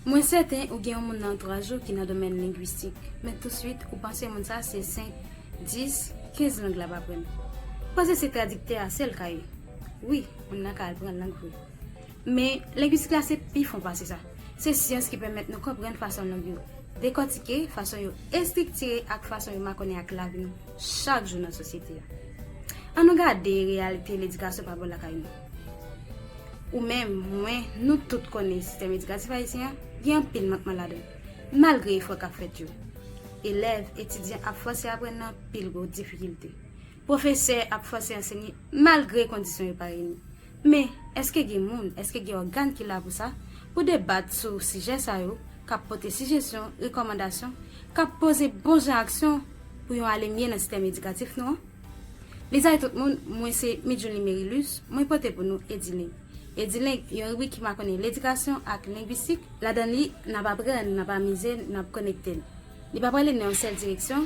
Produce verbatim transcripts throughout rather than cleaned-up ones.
Mwen sèten ou gen yon moun nan antouraj ou ki nan domèn lengwistik, men touswit ou panse moun sa se senk, dis, kenz lang l ap aprann. Ou panse se tradiktè a sèl ka ye? Wi, moun nan ka al pran lang vre. Men, lengwistik la se pi fon pase sa. Se syans ki pèmèt nou konprann fason lang yo dekòtike, fason yo estriktire ak fason yo makonnen ak lavi nou chak jou nan sosyete a. Ann nou gade reyalite ledikasyon pa bò lakay nou. Ou menm, mwen, nou tout konnen sistèm edikatif ayisyen an gen anpil mankman ladan l, malgre efò k ap fèt yo. Elèv, etidyan ap fòse aprann nan anpil gwo difikilte. Pwofesè ap fòse ansenye malgre kondisyon yo pa reyini. Men, èske gen moun, èske gen ògàn ki la pou sa, pou debat sou sijè sa yo, k ap pote sijesyon, rekòmandasyon, k ap poze bon jan aksyon pou yon alemye nan sistèm edikatif nou an? Lizay tout moun, mwen se Midjouni Merilus, mwen pote pou nou Edileng. Edileng, yon ribrik ki makonnen ledikasyon ak lengwistik. Ladan li, n ap aprann, n ap amize, n ap konekte n. Li pa prale nan yon sèl direksyon,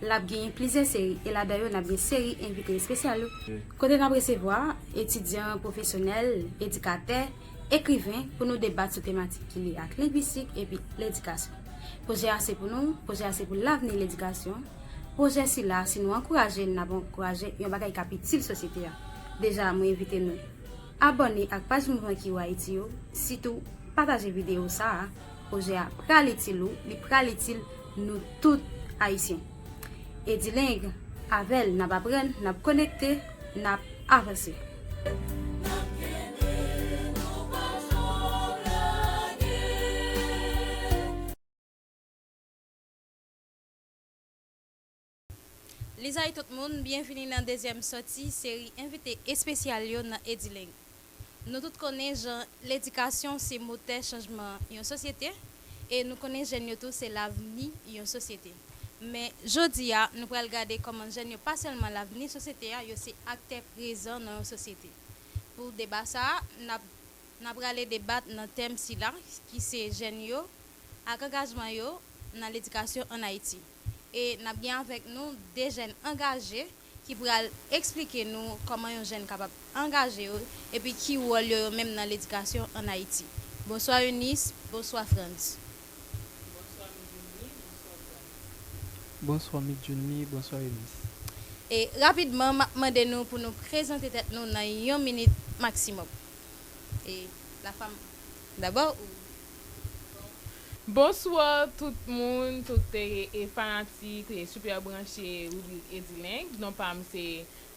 l ap genyen plizyè seri, e ladan yo, n ap gen seri envite espesyal yo, kote n ap resevwa etidyan, pwofesyonèl, edikatè, ekriven pou nou debat sou tematik ki lye ak lengwistik epi ledikasyon. Pwojè a se pou nou, pwojè a se pou lavni ledikasyon. Pwojè sila, si nou ankouraje l, n ap ankouraje yon bagay k ap itil sosyete a. Deja, mwen envite nou abòne ak paj Mouvman Kiwo Ayiti yo, sitou pataje videyo sa a. Pwojè a pral itil ou, li pral itil nou tout Ayisyen. Edileng, avè l, n ap aprann, n ap konekte, n ap avanse. Lizay tout moun, byenvini nan dezyèm sòti seri envite espesyal yo nan Edileng. Nou tout konnen jan ledikasyon se motè chanjman yon sosyete, e nou konnen jèn yo tou se lavni yon sosyete. Men, jodi a, nou pral gade kòman jèn yo pa sèlman lavni sosyete a, yo se aktè prezan nan yon sosyete. Pou deba sa a, n ap, n ap prale debat nan tèm sila, ki se jèn yo ak angajman yo nan ledikasyon ann Ayiti. E n ap gen avèk nou de jèn angaje ki pral eksplike nou kòman yon jèn kapab angaje yo, epi ki wòl yo, yo menm nan ledikasyon ann Ayiti. Bonswa Eunice, bonswa Frantz. Bonswa Midjouni, bonswa Eunice. E rapidman, m ap mande nou pou nou prezante tèt nou nan yon minit maksimòm. E la femme d'abord ou? Bonswa tout moun, tout e, e fanatik e sipè branche ribrik Edileng. Non pa m se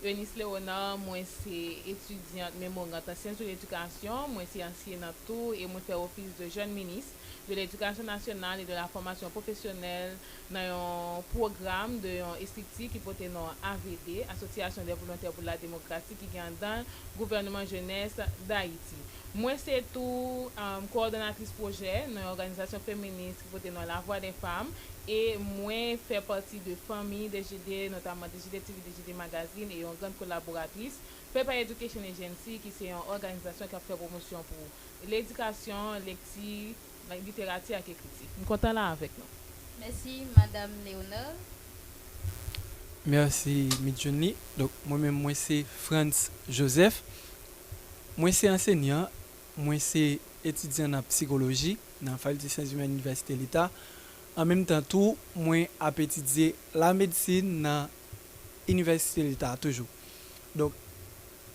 Eunice Léonard, mwen se etidyant memorant an syans de ledikasyon, mwen se ansyenan tou e mwen fè ofis de jèn minis de ledikasyon nasyonal e de la fòmasyon pwofesyonèl nan yon pwogram de yon estrikti ki pote non A V D, Association des Volontaires pour la Démocratie, ki gen anndan l Gouvènman Jenès Dayiti. Mwen se tou, um, kowòdonatris pwojè nan yon òganizasyon feminis ki pote non La Voix des Femmes, e mwen fè pati de fanmi D G D, notamman D G D T V, D G D Magazine, e yon grann kolaboratris, Prepare Education Agency, ki se yon òganizasyon k ap fè pwomosyon pou ledikasyon, lekti, literati ak ekriti. M kontan la avèk nou. Mèsi, Madam Léonard. Mèsi, Midjouni. Donk, mwen menm, mwen se Frantz Joseph. Mwen se ansenyan, mwen se etidyan nan psikoloji nan Fakilte Syans Imèn Inivèsite Leta. An menm tan tou, mwen ap etidye lamedsin nan Inivèsite Leta toujou. Donk,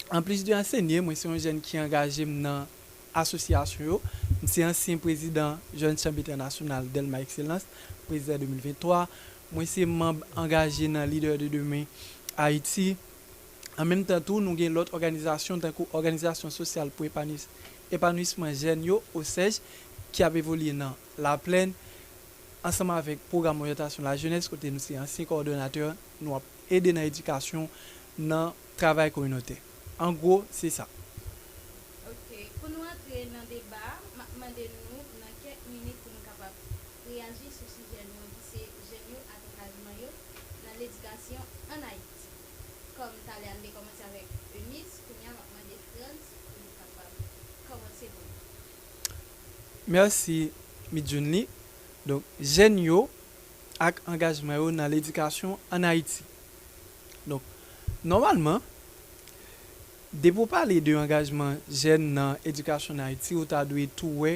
anplis de ansenye, mwen se yon jèn ki angaje m nan asosyasyon yo. M se ansyen prezidan Jèn Chanm Entènasyonal Dèlma Excellence, prezidan de mil venntwa. Mwen se manm angaje nan Leader de Demain Haïti. An menm tan tou, nou gen lòt òganizasyon tankou Òganizasyon Sosyal pou Epanouis-, Epanouisman Jèn yo, osej, ki ap evolye nan Laplèn, ansanm avèk Pwogram Oryantasyon Lajenès, kote nou se ansyen kowòdonatè, nou ap ede nan edikasyon, nan travay kominotè. An gwo, se sa. Ok, pou nou antre nan deba a, m ap mande nou nan kèk minit pou nou kapab reyaji sou sijè nou an ki se jèn yo ak angajman yo nan ledikasyon ann Ayiti. Kòm talè a n te kòmanse avèk Eunice, kounye a m ap mande Frantz pou li kapab kòmanse pou nou. Mèsi, Midjouni. Donk, jèn yo ak angajman yo nan ledikasyon ann Ayiti. Donk, nòmalman, depi w pale de angajman jèn nan edikasyon ann Ayiti, ou ta dwe tou wè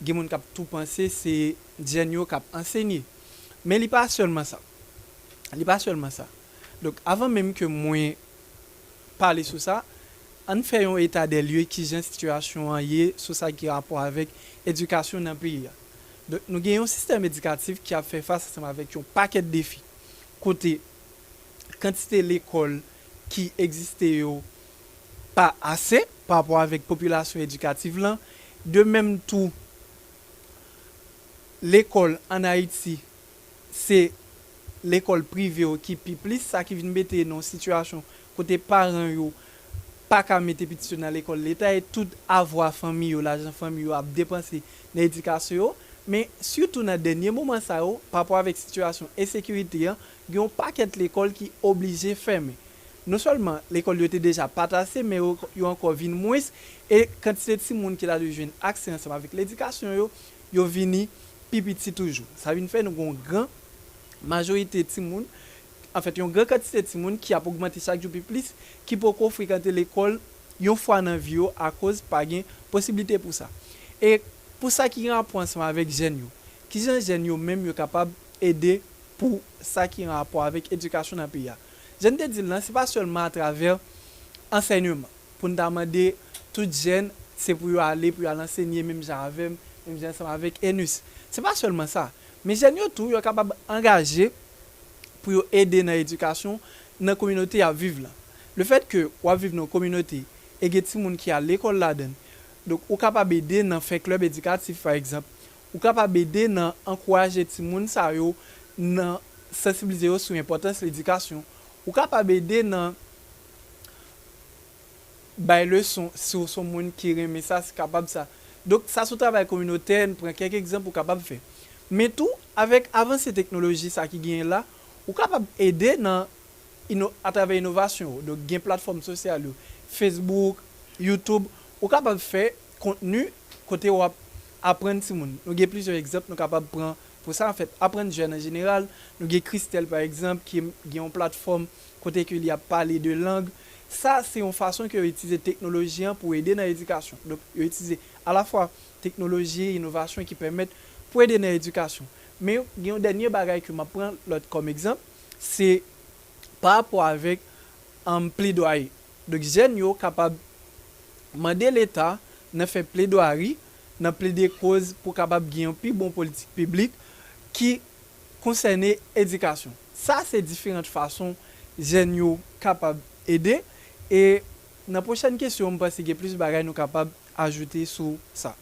Gen moun k ap tou panse se jèn yo k ap ansenye. Men li pa sèlman sa. Li pa sèlman sa. Donk, avan menm ke mwen pale sou sa, ann fè yon eta dè lye kijan sitiyasyon an ye sou sa ki rapò avèk edikasyon nan peyi a. Donk, nou gen yon sistèm edikatif ki ap fè fas ansanm avèk yon pakèt defi. Kote kantite lekòl ki egziste yo pa ase pa rapò avèk popilasyon edikativ lan. De menm tou, lekòl ann Ayiti, se lekòl prive yo ki pi plis, sa ki vin mete nan yon sitiyasyon kote paran yo pa ka mete pitit yo nan lekòl leta e tout avwa fanmi yo, lajan fanmi yo ap depanse nan edikasyon yo. Men sitou nan dènye moman sa yo, pa rapò avèk sitiyasyon ensekirite an, gen yon pakèt lekòl ki oblije fèmen. Non sèlman lekòl yo te deja pa t ase, men yo, yo ankò vin mwens, e kantite timoun ki la dwe jwenn aksè ansanm avèk ledikasyon yo, yo vini pi piti toujou. Sa vin fè nou gen yon gran majorite timoun, anfèt, yon gran kantite timoun ki ap ogmante chak jou pi plis, ki poko frekante lekòl yon fwa nan vi yo akoz pa gen posiblite pou sa. E pou sa ki gen rapò ansanm avèk jèn yo, kijan jèn yo menm yo kapab ede pou sa ki gen rapò avèk edikasyon nan peyi a? Jan n te di l lan, se pa sèlman atravè ansèyman. Pou n ta mande tout jèn, se pou yo ale, pou yo al ansenye menm jan avè m, menm jan ansanm avèk Enis. Se pa sèlman sa. Men jèn yo tou, yo kapab angaje pou yo ede nan edikasyon nan kominote y ap viv lan. Lefètke w ap viv nan yon kominote e gen timoun ki al lekòl ladan l, donk, ou kapab ede nan fè klèb edikatif, pa egzanp. Ou kapab ede nan ankouraje timoun sa yo, nan sansibilize yo sou enpòtans ledikasyon. Ou kapab ede nan bay leson, si w se yon moun ki renmen sa, ki kapab sa. Donk, sa se yon travay kominotè, n pran kèk egzanp ou kapab fè. Men tou, avèk avanse teknoloji sa ki genyen la, ou kapab ede nan ino-, atravè inovasyon yo. Donk, gen platfòm sosyal yo, Facebook, YouTube, ou kapab fè kontni kote w ap aprann timoun. Nou gen plizyè egzanp nou kapab pran pou sa, anfèt, aprann jèn an jeneral. Nou gen Christelle, pa egzanp, ki gen yon platfòm kote ke li ap pale de lang. Sa, se yon fason ke yo itilize teknoloji an pou ede nan edikasyon. Donk, yo itilize alafwa teknoloji, inovasyon ki pèmèt pou ede nan edikasyon. Men, gen yon dènye bagay ke m ap pran lòt kòm egzanp, se pa rapò avèk, um, pledwaye. Donk, jèn yo kapab mande Leta nan fè pledwari, nan plede koz pou kapab gen yon pi bon politik piblik ki konsène edikasyon. Sa se diferan fason jèn yo kapab ede. E nan pwochèn kesyon, m panse gen plis bagay nou kapab ajoute sou sa.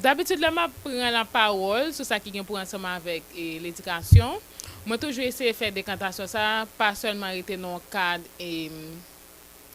Dabitid, lè m ap pran lapawòl sou sa ki gen pou wè ansanm avèk ledikasyon, mwen toujou eseye fè dekantasyon sa a, pa sèlman rete nan yon kad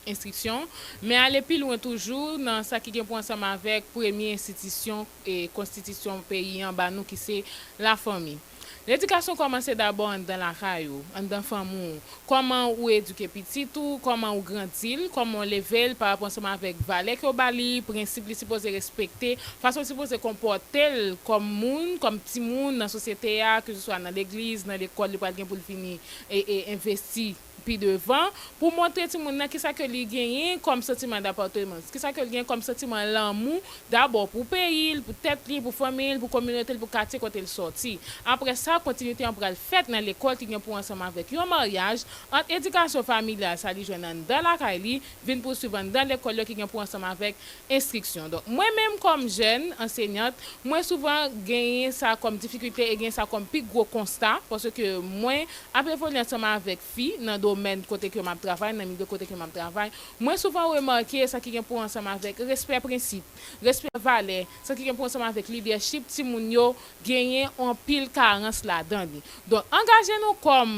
enstriksyon, men ale pi lwen toujou nan sa ki gen pou wè ansanm avèk premye enstitisyon e konstitisyon peyi an ba nou, ki se lafanmi. Ledikasyon kòmanse dabò anndan lakay ou, anndan fanmi w. Kòman ou edike pitit ou, kòman ou grandi l, kòman w leve l parapò ansanm avèk valè ke w ba li, prensip li sipoze respekte, fason l sipoze konpòte l kòm moun, kòm timoun nan sosyete a, keseswa nan legliz, nan lekòl, li pral gen pou l vini e, e envesti pi devan, pou montre timoun nan kisa ke li genyen kòm santiman dapatèmans, kisa ke li genyen kòm santiman lanmou, dabò pou peyi l, pou tèt li, pou fanmi l, pou kominote l, pou katye kote l sòti. Apre sa, kontinite an pral fèt nan lekòl ki gen pou ansanm avèk yon maryaj ant edikasyon familyal, sa li jwenn anndan lakay li, vin pouswiv anndan lekòl yo ki gen pou ansanm avèk enstriksyon. Donk, mwen menm kòm jèn ansenyant, mwen souvan genyen sa kòm difikilte e genyen sa kòm pi gwo konsta, paske mwen ap evolye ansanm avèk fi nan domèn kote ke m ap travay, nan milye kote ke m ap travay. Mwen souvan remake sa ki gen pou ansanm avèk respè prensip, respè valè, sa ki gen pou ansanm avèk lidèchip timoun yo genyen anpil karans ladan li. Donk, angaje nou kòm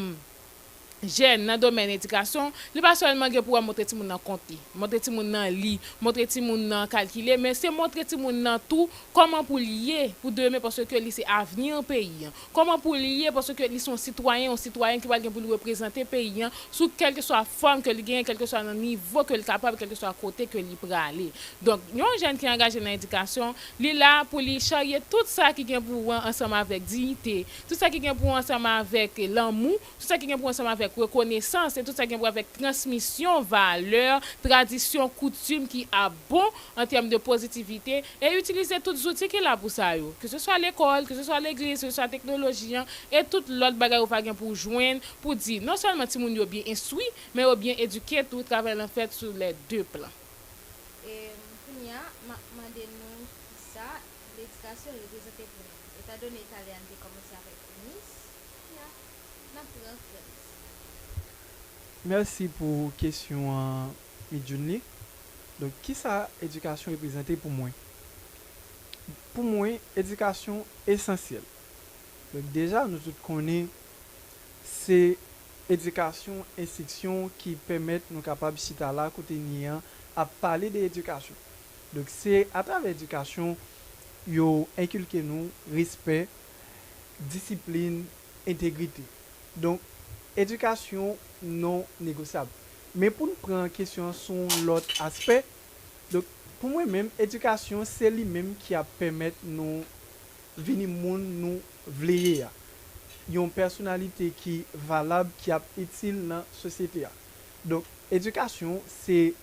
jèn nan domèn edikasyon, li pa sèlman gen pou wè montre timoun nan konte, montre timoun nan li, montre timoun nan kalkile, men se montre timoun nan tou kòman pou l ye pou demen, paske li se avni peyi an. Kòman pou l ye, paske li se yon sitwayen, yon sitwayèn ki pral gen pou l reprezante peyi an sou kèlkeswa fòm ke li genyen, kèlkeswa nan nivo ke l kapab, kèlkeswa kote ke li prale. Donk, yon jèn ki angaje nan edikasyon, li la pou li charye tout sa ki gen pou wè ansanm avèk diyite, tout sa ki gen pou wè ansanm avèk lanmou, tout sa ki gen pou wè ansanm avèk rekonesans e tout sa ki gen pou wè avèk transmisyon valè, tradisyon, koutim ki ap bon an tèm de pozitivite, e itilize tout zouti ki la pou sa yo, ke se swa lekòl, ke se swa legliz, ke se swa teknoloji an, e tout lòt bagay ou va gen pou w jwenn pou di non sèlman timoun yo byen enstwi, men yo byen edike tou, travay lan fèt sou lè de plan. E kounye a, m ap mande nou kisa ledikasyon reprezante pou nou. Etandone talè a n te kòmanse avèk Eunice, kounye a, n ap pran Frantz. Mèsi pou kesyon an, Midjounly. Donk, kisa edikasyon reprezante pou mwen? Pou mwen, edikasyon esansyèl. Donk, deja, nou tout konnen se edikasyon, enstriksyon ki pèmèt nou kapab chita la kote n ye an ap pale de edikasyon. Donk, se atravè edikasyon yo enkilke nou respè, disiplin, entegrite. Donk, edikasyon non negosyab. Men pou n pran kesyon an sou yon lòt aspè, donk, pou mwen menm, edikasyon se li menm ki ap pèmèt nou vini moun nou vle ye a. Yon pèsonalite ki valab, ki ap itil nan sosyete a. Donk, edikasyon se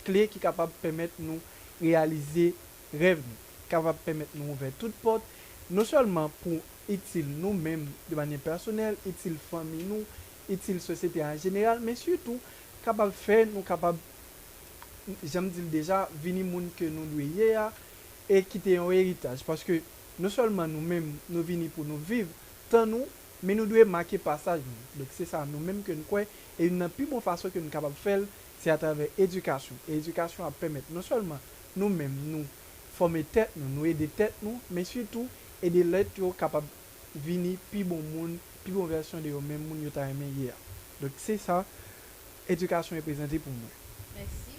kle ki kapab pèmèt nou reyalize rèv nou, kapab pèmèt nou ouvè tout pòt, non sèlman pou itil nou menm de manyè pèsonèl, itil fanmi nou, itil sosyete a an jeneral, men sitou kapab fè nou kapab, jan m di l deja, vini moun ke nou dwe ye a e kite yon eritaj. Paske non sèlman nou menm, nou vini pou nou viv tan nou, men nou dwe make pasaj nou. Donk, se sa nou menm ke n kwè, e youn nan pi bon fason ke n kapab fè l, se atravè edikasyon. E edikasyon ap pèmèt non sèlman nou menm, nou fòme tèt nou, nou ede tèt nou, men sitou ede lòt yo kapab vini pi bon moun, pi bon vèsyon de yo menm, moun yo ta renmen ye a. Donk, se sa edikasyon reprezante pou mwen. Mèsi.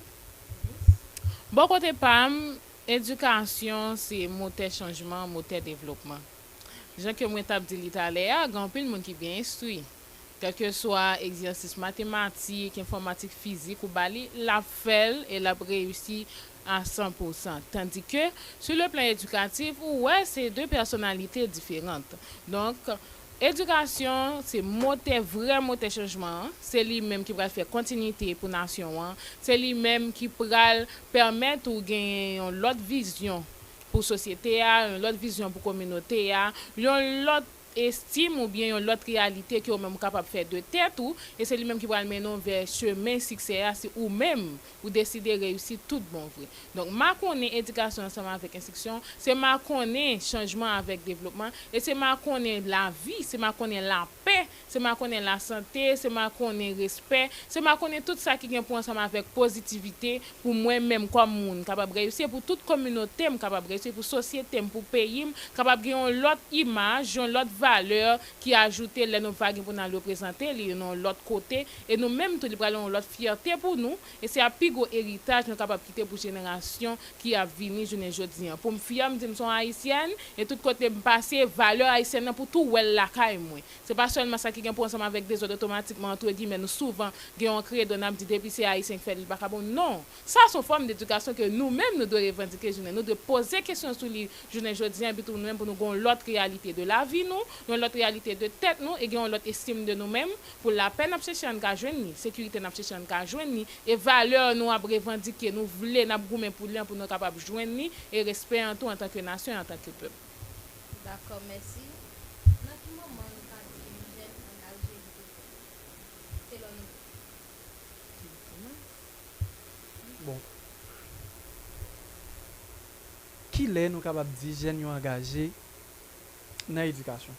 Eunice? Bò kote pa m, edikasyon se motè chanjman, motè devlopman. Jan ke mwen t ap di li talè a, gen anpil moun ki byen enstwi. Kèlkeswa egzèsis matematik, enfòmatik, fizik ou ba li, l ap fè l e l ap reyisi a san pou san. Tandike, sou le plan edikatif, ou wè se de pèsonalite diferan. Donk, edikasyon se motè, vrè motè chanjman an. Se li menm ki pral fè kontinite pou nasyon an. Se li menm ki pral pèmèt ou genyen yon lòt vizyon pou sosyete a, yon lòt vizyon pou kominote a, yon lòt estim oubyen yon lòt reyalite ke ou menm ou kapab fè de tèt ou, e se li menm ki pral mennen w vè chemen siksè a si ou menm ou deside reyisi tout bon vre. Donk, makonnen edikasyon ansanm avèk enstriksyon, se makonnen chanjman avèk devlopman, e se makonnen lavi, se makonnen lapè, se makonnen lasante, se makonnen respè, se makonnen tout sa ki gen pou ansanm avèk pozitivite pou mwen menm kòm moun kapab reyisi, e pou tout kominote m kapab reyisi, pou sosyete m, pou peyi m kapab gen yon lòt imaj, yon lòt valè ki ajoute lè nou va gen pou n al reprezante li nan yon lòt kote, e nou menm tou li pral yon lòt fyète pou nou, e se ap pi gwo eritaj nou kapab kite pou jenerasyon ki ap vini jounen jodi an. Pou m fyè, m di m se yon ayisyèn, e tout kote m pase, valè ayisyèn nan pou tou wè l lakay mwen. Se pa sèlman sa ki gen pou ansanm avèk dezòd otomatikman, antre gimè, nou souvan gen yon kredo n ap di depi se ayisyen ki fè li, li pa ka bon. Non! Sa se yon fòm dedikasyon ke nou menm nou dwe revandike jounen. Nou dwe poze kesyon sou li jounen jodi an, epi tou nou menm pou nou gen yon lòt reyalite de lavi nou, yon lòt reyalite de tèt nou, e gen yon lòt estim de nou menm, pou lapè n ap chèche an n ka jwenn li, sekirite n ap chèche an n ka jwenn li, e valè nou ap revandike, nou vle, n ap goumen pou li an, pou nou kapab jwenn li, e respè an tou antanke nasyon e antanke pèp. Dakò, mèsi. Nan ki moman nou ka di yon jèn angaje li devlopman? Selon nou menm. Bon. Kilè nou kapab di jèn yo angaje nan edikasyon?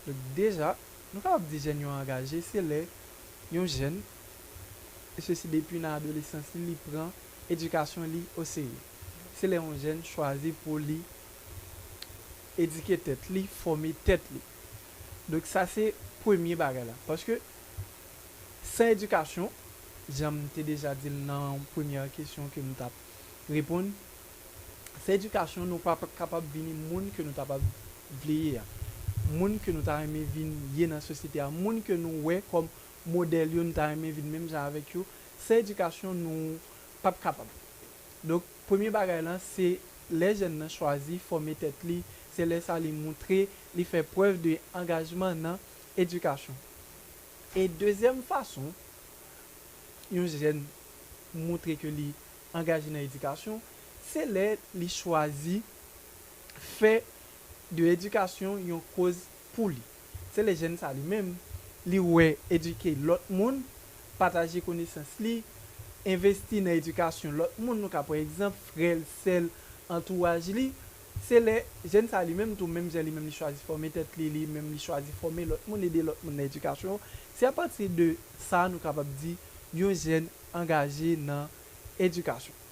Donk, deja, nou kapab di jèn yo angaje, se lè yon jèn, e sesi depi nan adolesans li, li pran edikasyon li oserye. Se lè yon jèn chwazi pou li edike tèt li, fòme tèt li. Donk, sa se premye bagay la. Paske san edikasyon, jan m te deja di l nan premyè kesyon ke m t ap reponn, san edikasyon, nou pa p ap kapab vini moun ke nou ta p ap vle ye a. Moun ke nou ta renmen vin ye nan sosyete a, moun ke nou wè kòm modèl yo, nou ta renmen vin menm jan avèk yo. San edikasyon, nou p ap kapab. Donk, premye bagay lan, se lè jèn nan chwazi fòme tèt li, se lè sa li moutre, li fè prèv de angajman nan edikasyon. E dezyèm fason yon jèn montre ke li angaje nan edikasyon, se lè li chwazi fè de edikasyon yon koz pou li. Se lè jèn sa li menm, li wè edike lòt moun, pataje konesans li, envesti nan edikasyon lòt moun. Nou ka pran egzanp, frè l, sè l, antouraj li. Se lè jèn sa li menm tou, menm jan li menm li chwazi fòme tèt li, li menm li chwazi fòme lòt moun, ede lòt moun nan edikasyon. Se apati de sa nou kapab di yon jèn angaje nan edikasyon.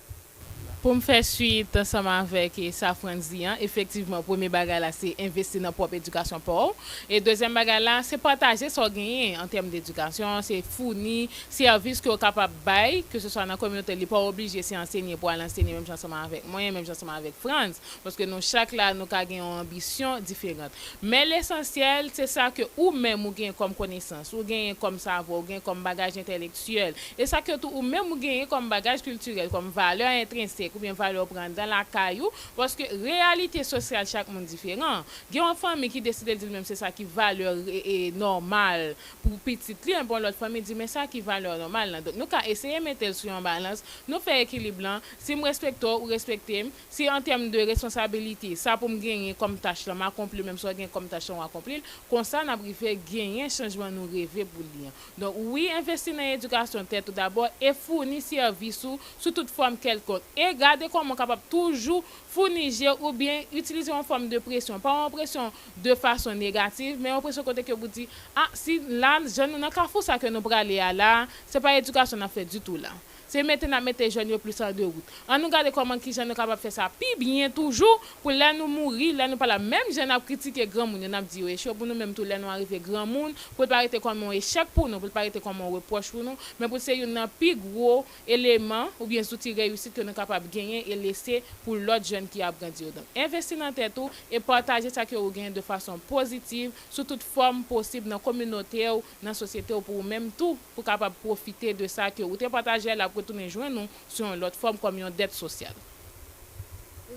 Pou m fè swit ansanm avèk e sa Frantz di an, efektivman, premye bagay la se envesti nan pwòp edikasyon pa w. E dezyèm bagay la, se pataje sa w genyen an tèm de edikasyon, se founi sèvis ke w kapab bay, ke se swa nan kominote, li pa oblije se ansenye pou al ansenye menm jan ansanm avèk mwen, menm jan ansanm avèk Frantz, paske nou chak la, nou ka gen yon anbisyon diferan. Men lesansyèl, se sa ke ou menm ou genyen kòm konesans, ou genyen kòm savwa, ou genyen kòm bagaj entèlektyèl, e sa ke tou ou menm ou genyen kòm bagaj kiltirèl, kòm valè entrensèk oubyen valè w pran anndan lakay ou, paske reyalite sosyal chak moun diferan. Gen yon fanmi ki deside di l menm se sa ki valè e, e nòmal pou pitit li, enben yon lòt fanmi di men sa ki valè nòmal lan. Donk nou ka eseye mete l sou yon balans, nou fè ekilib lan, si m respekte w, ou respekte m, si an tèm de responsabilite, sa pou m genyen kòm tach lan, m akonpli l, menm si w genyen kòm tach lan, w akonpli l, konsa n ap rive genyen chanjman nou reve pou li an. Donk, wi, envesti nan edikasyon tèt ou dabò e founi sèvis ou sou tout fòm kèlkonk. E gade kòman w kapab toujou founi je oubyen itilize yon fòm de presyon. Pa yon presyon de fason negatif, men yon presyon kote ke pou di, a, si la, jan nou nan kafou sa ke nou prale a la, se pa edikasyon n ap fè ditou la. Se mete n ap mete jèn yo plis an de wout. Ann nou gade kòman kijan nou kapab fè sa pi byen toujou pou lè nou mouri, lè nou pa la, menm jan n ap kritike granmoun yo, n ap di yo echwe, pou nou menm tou lè nou arive granmoun, pou l pa rete kòm yon echèk pou nou, pou l pa rete kòm yon repwòch pou nou, men pou l se youn nan pi gwo eleman oubyen zouti reyisit ke nou kapab genyen e lese pou lòt jèn ki ap grandi yo. Donk, envesti nan tèt ou e pataje sa ke ou genyen de fason pozitiv sou tout fòm posib nan kominote w, nan sosyete w, pou ou menm tou, pou kapab pwofite de sa ke ou te pataje a, l ap retounen jwenn ou sou yon lòt fòm kòm yon dèt sosyal.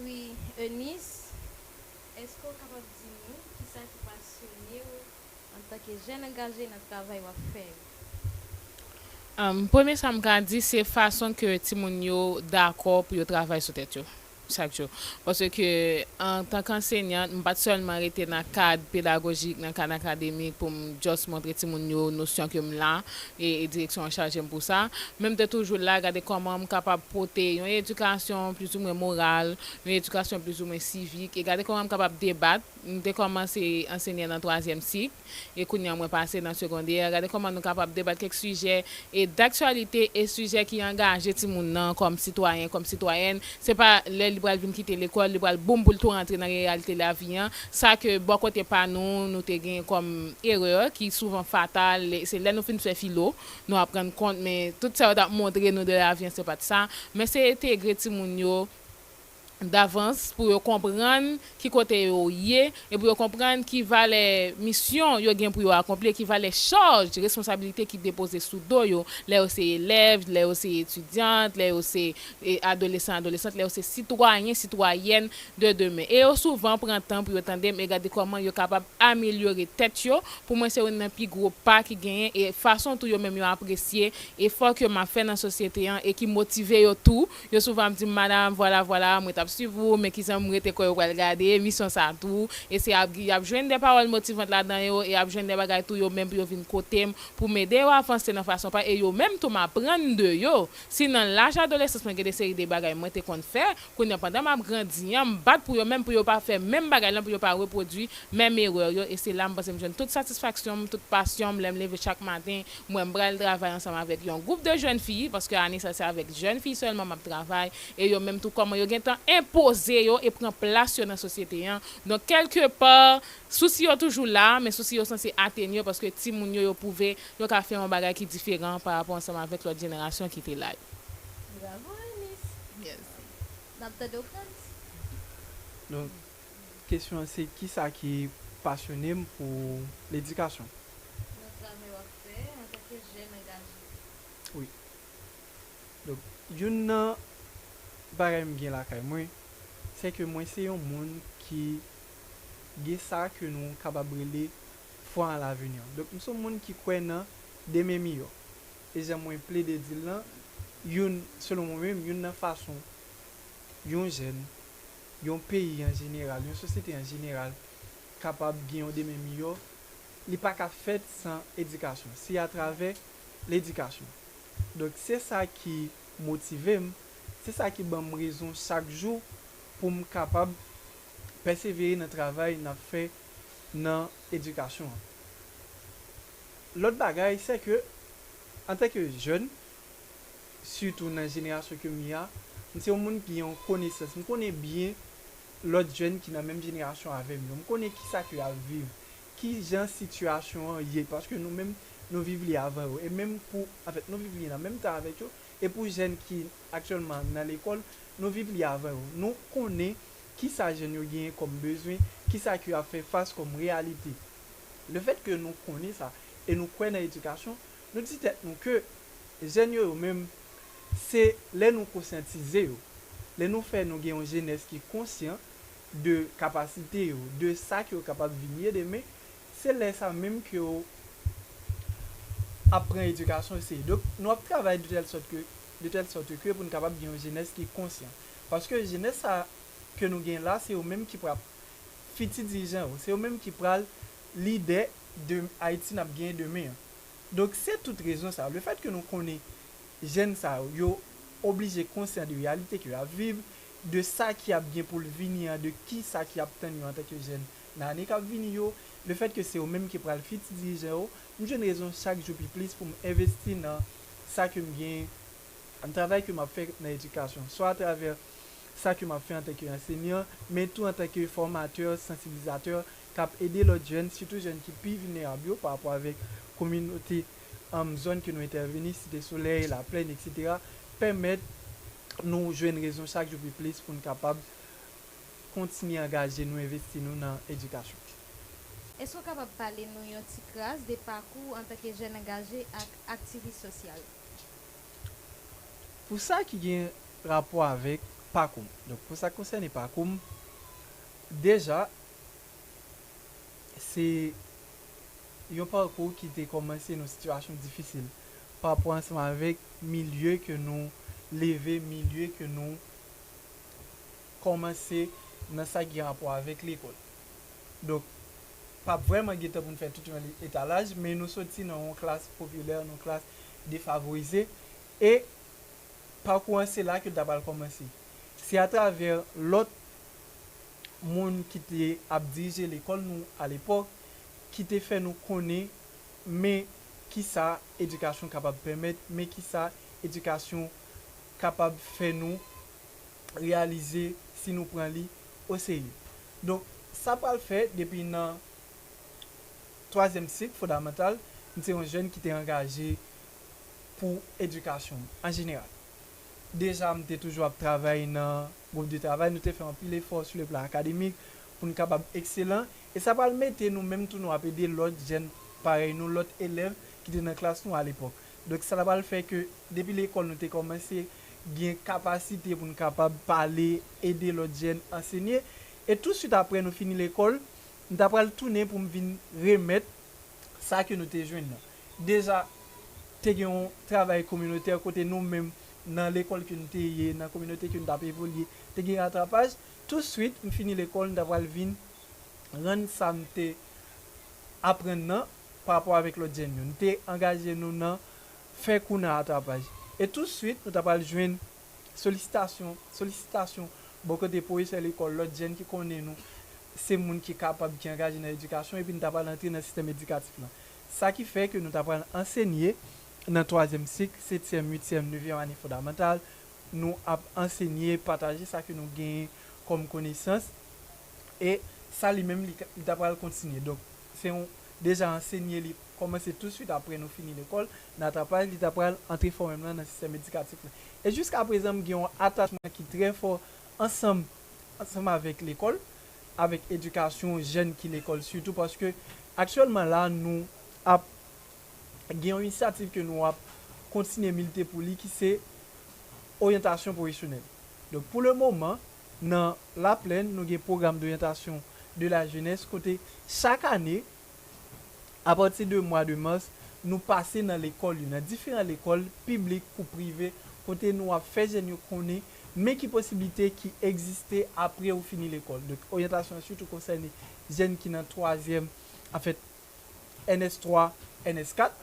Wi, Eunice, èske w kapab di nou kisa ki pasyone w antanke jèn angaje nan travay w ap fè yo? Premye sa m ka di, se fason ke timoun yo dakò pou yo travay sou tèt yo chak jou. Paske, antanke anseynan, m pa t sèlman rete nan kad pedagojik, nan kad akademik pou m just montre timoun yo nosyon ke m la e, e direksyon an chaje m pou sa. Men m te toujou la, gade kòman m kapab pote yon edikasyon plizoumwen moral, yon edikasyon plizoumwen sivik, e gade kòman m kapab debat. M te kòmanse ansenye nan twazyèm sik, e kounye a mwen pase nan segondè. Gade kòman nou kapab debat kèk sijè e daktyalite e sijè ki angaje timoun nan kòm sitwayen, kòm sitwayèn. Se pa lè li pral vin kite lekòl, li pral boum pou l tou rantre nan reyalite lavi an. Sa ke bò kote pa nou, nou te gen kòm erè ki souvan fatal, se lè nou fin fè filo, nou ap rann kont, men tout sa yo t ap montre nou de lavi an, se pa t sa. Men se entegre timoun yo davans pou yo konprann ki kote yo ye e pou yo konprann ki valè misyon yo gen pou yo akonpli e ki valè chaj responsabilite ki depoze sou do yo lè yo se elèv, lè yo se etidyant, lè yo se e, adolesan, adolesant, lè yo se sitwayen, sitwayèn de demen. E yo souvan pran tan pou yo tande m e gade kòman yo kapab amelyore tèt yo. Pou mwen, se youn nan pi gwo pa ki genyen e fason tou yo menm yo apresye efò ke m ap fè nan sosyete an e ki motive yo tou. Yo souvan ap di m, madanm, vwala, vwala, mwen t ap swiv ou, men kijan m rete kwè yo pral gade emisyon sa tou. E se ap, y ap jwenn de pawòl motivant ladan yo e y ap jwenn de bagay tou yo menm pou yo vin kote m pou m ede yo avanse nan fason pa e yo menm tou m aprann de yo. Si nan laj adolesans mwen gen de seri de bagay mwen te konn fè, kounye a pandan m ap grandi an, m bat pou yo menm pou yo pa fè menm bagay lan, pou yo pa repwodui menm erè yo, e se la m panse m jwenn tout satisfaksyon m, tout pasyon m lè m leve chak maten, m wè m pral travay ansanm avèk yon gwoup de jèn fi, paske ane sa se avèk jèn fi sèlman m ap travay, e yo menm tou kòman yo gentan enpoze yo e pran plas yo nan sosyete an. Donk, kèlkepa, sousi yo toujou la, men sousi yo sanse atenn yo, paske timoun yo, yo pwouve yo ka fè yon bagay ki diferan pa rapò ansanm avèk lòt jenerasyon ki te la yo. Bravo, Eunice! Yes. N ap tande w, Frantz. Donk, kesyon an se kisa ki pasyone m pou ledikasyon. Nan travay w ap fè antanke jèn angaje. Donk, youn nan bagay m gen lakay mwen, se ke mwen se yon moun ki gen sa ke nou kapab rele foi en l'avenir. Donk, m se yon moun ki kwè nan demen miyò. E jan mwen plede di l lan, youn, selon mwen menm, youn nan fason yon jèn, yon peyi an jeneral, yon sosyete an jeneral kapab gen yon demen miyò, li pa ka fèt san edikasyon. Se atravè ledikasyon. Donk, se sa ki motive m, se sa ki ban m rezon chak jou pou m kapab pèsevere nan travay n ap fè nan edikasyon an. Lòt bagay, se ke, antanke jèn, sitou nan jenerasyon ke m ye a, m se yon moun ki gen yon konesans. M konnen byen lòt jèn ki nan menm jenerasyon avè m yo. M konnen kisa ke y ap viv, ki jan sitiyasyon an ye, paske nou menm, nou viv li avan yo. E menm pou, anfèt, nou viv li nan menm tan avèk yo. E pou jèn ki aktyèlman nan lekòl, nou viv li avan yo. Nou konnen kisa jèn yo genyen kòm bezwen, kisa ke y ap fè fas kòm reyalite. Lefètke nou konnen sa e nou kwè nan edikasyon, nou di tèt nou ke jèn yo, yo menm, se lè nou konsyantize yo, lè nou fè nou gen yon jenès ki konsyan de kapasite yo, de sa ke yo kapab vin ye demen, se lè sa menm ke yo ap pran edikasyon serye. Donk, nou ap travay de tèl sòt ke, de tèl sòt ke pou n kapab gen yon jenès ki konsyan. Paske jenès sa ke nou gen la, se yo menm ki pral fiti dirijan yo, se yo menm ki pral lidè de Ayiti n ap genyen demen an. Donk, se tout rezon sa yo. Lefètke nou konnen jèn sa yo, yo oblije konsyan de reyalite ke y ap viv, de sa ki ap gen pou l vini an, de kisa ki ap tann yo antanke jèn nan ane k ap vini yo, lefètke se yo menm ki pral fiti dirijan yo, m jwenn rezon chak jou pi plis pou m envesti nan sa ke m gen, nan travay ke m ap fè nan edikasyon, swa atravè sa ke m ap fè antanke ansenyan, men tou antanke fòmatè, sansibilizatè, k ap ede lòt jèn, sitou jèn ki pi vilnerab yo pa rapò avèk kominote, um, zòn ke nou entèveni, Site Solèy, Laplèn, etsetera, pèmèt nou jwenn rezon chak jou pi plis pou n kapab kontinye angaje nou, envesti nou nan edikasyon. Èske w kapab pale nou yon ti kras de pakou w antanke jèn angaje ak aktivis sosyal? Pou sa ki gen rapò avèk pakou m, donk, pou sa k konsène pakou m, deja, se yon pakou ki te kòmanse nan yon sitiyasyon difisil pa rapò ansanm avèk milye ke nou leve, milye ke nou kòmanse nan sa ki gen rapò avèk lekòl. Donk, p ap vrèman gen tan pou n fè tout yon etalaj, men nou soti nan yon klas popilè, nan yon klas defavorize, e pakou an se la ke l ta pral kòmanse. Se atravè lòt moun ki te ap dirije lekòl nou alepòk ki te fè nou konnen men kisa edikasyon kapab pèmèt, men kisa edikasyon kapab fè nou reyalize si nou pran li oserye. Donk, sa pral fè depi nan twazyèm sik fondamantal, m se yon jèn ki te angaje pou edikasyon m an jeneral. Deja, m te toujou ap travay nan gwoup de travay, nou te fè anpil efò sou le plan akademik pou n kapab ekselan, e sa pral mete nou menm tou nou ap ede lòt jèn parèy nou, lòt elèv ki te nan klas nou alepòk. Donk, sa ta pral fè ke depi lekòl nou te kòmanse gen kapasite pou n kapab pale, ede lòt jèn ansenye, e touswit apre nou fini lekòl, m ta pral tounen pou m vin remèt sa ke nou te jwenn nan. Deja, te gen yon travay kominotè kote nou menm, nan lekòl ke nou te ye, nan kominote ke nou t ap evolye, te gen ratrapaj. Touswit, m fini lekòl, m ta pral vin rann sa m te aprann nan pa rapò avèk lòt jèn yo. Nou te angaje nou nan fè kou nan ratrapaj. E touswit, nou ta pral jwenn solisitasyon, solisitasyon bò kote pwofesè lekòl, lòt jèn ki konnen nou se moun ki kapab, ki angaje nan edikasyon, epi nou ta pral antre nan sistèm edikatif lan. Sa ki fè ke nou ta pral ansenye nan twazyèm sik, setyèm, uityèm, nevyèm ane fondamantal, nou ap ansenye, pataje sa ke nou genyen kòm konesans, e sa li menm, li, li ta pral kontinye. Donk, se yon, deja ansenye, li kòmanse touswit apre nou fini lekòl, nan ratrapaj, li ta pral antre fò menm lan nan sistèm edikatif lan. E jiska prezan, m gen yon atachman ki trè fò ansanm, ansanm avèk lekòl, avèk edikasyon jèn ki lekòl sitou, paske aktyèlman la, nou ap gen yon inisyativ ke nou ap kontinye milite pou li, ki se oryantasyon pwofesyonèl. Donk, pou le moman, nan Laplèn, nou gen pwogram d'orientation de la jeunesse, kote chak ane, apati de mwa de mas, nou pase nan lekòl yo, nan diferan lekòl piblik kou prive, kote nou ap fè jèn yo konnen men ki posiblite ki egziste apre ou fini lekòl. Donk, oryantasyon an sitou konsène jèn ki nan twazyèm, anfèt, N S twa, N S kat.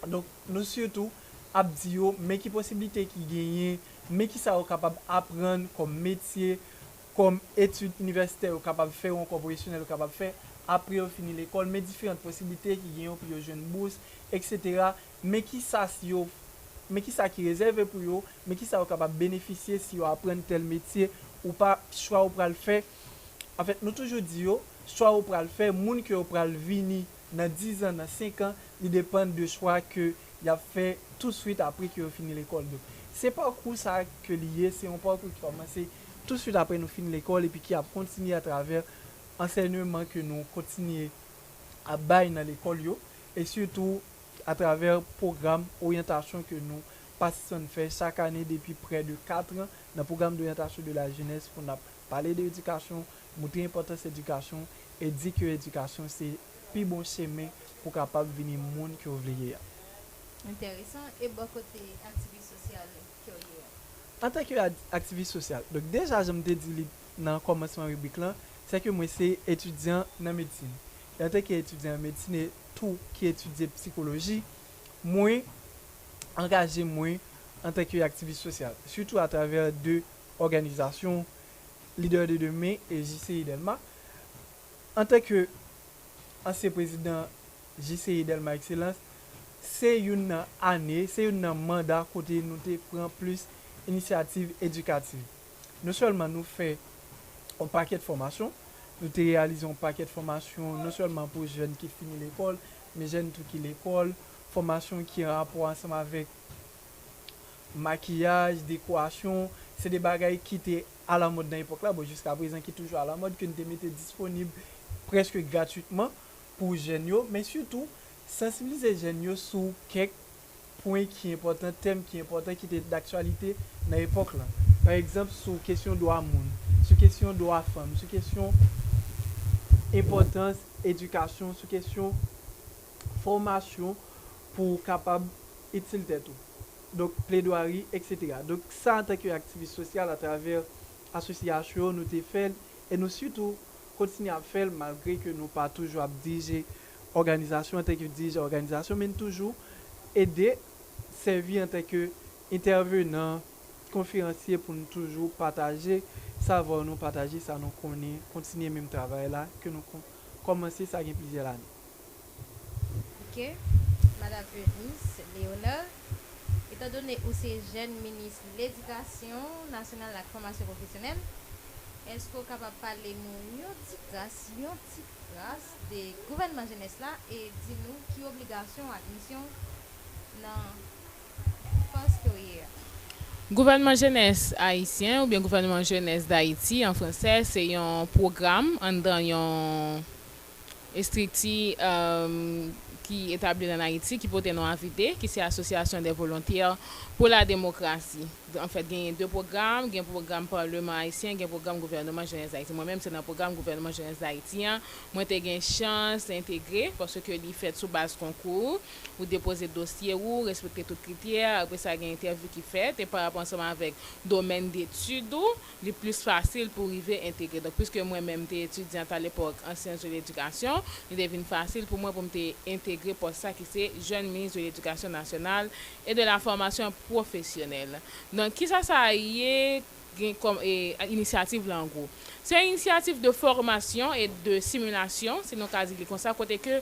Donk, nou sitou ap di yo men ki posiblite ki genyen, men ki sa yo kapab aprann kòm metye, kòm etid inivèsitè yo kapab fè ou ankò pwofesyonèl yo kapab fè apre yo fini lekòl, men diferan posiblite ki genyen pou yo jwenn bous, etsetera. Men ki sa si yo, men ki sa ki rezève pou yo, men ki sa yo kapab benefisye si yo aprann tèl metye ou pa, chwa ou pral fè. Anfèt, nou toujou di yo, chwa ou pral fè, moun ke yo pral vini nan diz an, nan senk an, li depann de chwa ke y ap fè touswit apre ke yo fini lekòl. Donk, se pakou sa ke li ye, se yon pakou ki kòmanse touswit apre nou fin lekòl epi ki ap kontinye atravè ansèyman ke nou kontinye ap bay nan lekòl yo, e sitou atravè pwogram oryantasyon ke nou pa sispann fè chak ane depi prè de kat an nan pwogram d'orientation de la jeunesse pou n ap pale de edikasyon, montre enpòtans edikasyon, e di ke edikasyon se pi bon chemen pou kapab vini moun ke w vle ye a. Enteresan. E bò kote aktivis sosyal ke w ye a? Antanke ad-, aktivis sosyal, donk deja, jan m te di li nan kòmansman ribrik lan, se ke mwen se etidyan nan medsin. E antanke etidyan nan medsin e tou ki etidye psikoloji, mwen angaje mwen antanke aktivis sosyal, sitou atravè de òganizasyon Leader de Demain e J C I Dèlma. Antanke ansyen prezidan J C I Dèlma Excellence, se youn nan ane, se youn nan manda kote nou te pran plis inisyativ edikativ. Non sèlman nou fè yon pakèt fòmasyon, nou te reyalize yon pakèt fòmasyon, non sèlman pou jèn ki fini lekòl, men jèn tou ki lekòl, fòmasyon ki an rapò ansanm avèk makiyaj, dekorasyon, se de bagay ki te alamòd nan epòk la, bon, jiska prezan ki toujou alamòd, ke n te mete disponib prèske gratwitman pou jèn yo, men sitou sansibilize jèn yo sou kèk pwen ki enpòtan, tèm ki enpòtan, ki te daktyalite nan epòk lan. Pa egzanp, sou kesyon dwa moun, sou kesyon dwa fanm, sou kesyon enpòtans edikasyon, sou kesyon fòmasyon pou w kapab itil tèt ou. Donk, pledwari, etsetera. Donk, sa antanke aktivis sosyal atravè asosyasyon, nou te fè l, e nou sitou kontinye ap fè l, malgre ke nou pa toujou ap dirije òganizasyon antanke dirijan òganizasyon, men n toujou ede sèvi antanke entèvenan, konferansye pou n toujou pataje savwa nou, pataje sa nou konnen, kontinye menm travay la ke nou kon-, kòmanse sa gen plizyè lane. Ok. Madanm Eunice Léonard, etandone ou se jèn minis ledikasyon nasyonal ak fòmasyon pwofesyonèl, èske w kapab pale nou yon ti kras, yon ti kras de gouvènman jenès la e di nou ki obligasyon ak misyon nan fòs ke w ye a? Gouvènman jenès ayisyen oubyen gouvènman jenès Dayiti an fransè, se yon pwogram anndan yon estrikti, um, ki etabli an Ayiti, ki pote non A V D, ki se Association des Volontaires pour la Démocratie. Anfèt, genyen de pwogram, gen pwogram Paleman Ayisyen, gen pwogram Gouvènman Jenès Dayiti. Mwen menm, se nan pwogram Gouvènman Jenès Dayiti an, mwen te gen chans entegre, paske li fèt sou baz konkou, ou depoze dosye ou, respekte tout kritè, apre sa, gen entèvyou ki fèt, e pa rapò ansanm avèk domèn detid ou, li plis fasil pou w rive entegre. Donk, piske mwen menm te etidyant alepòk an syans de ledikasyon, li te vin fasil pou mwen pou m te entegre pòs sa ki se jèn minis de ledikasyon nasyonal e de la fòmasyon pwofesyonèl. Donk, kisa sa ye, gen kòm, e, inisyativ la an gwo? Se yon inisyativ de fòmasyon e de similasyon, si nou ka di li konsa, kote ke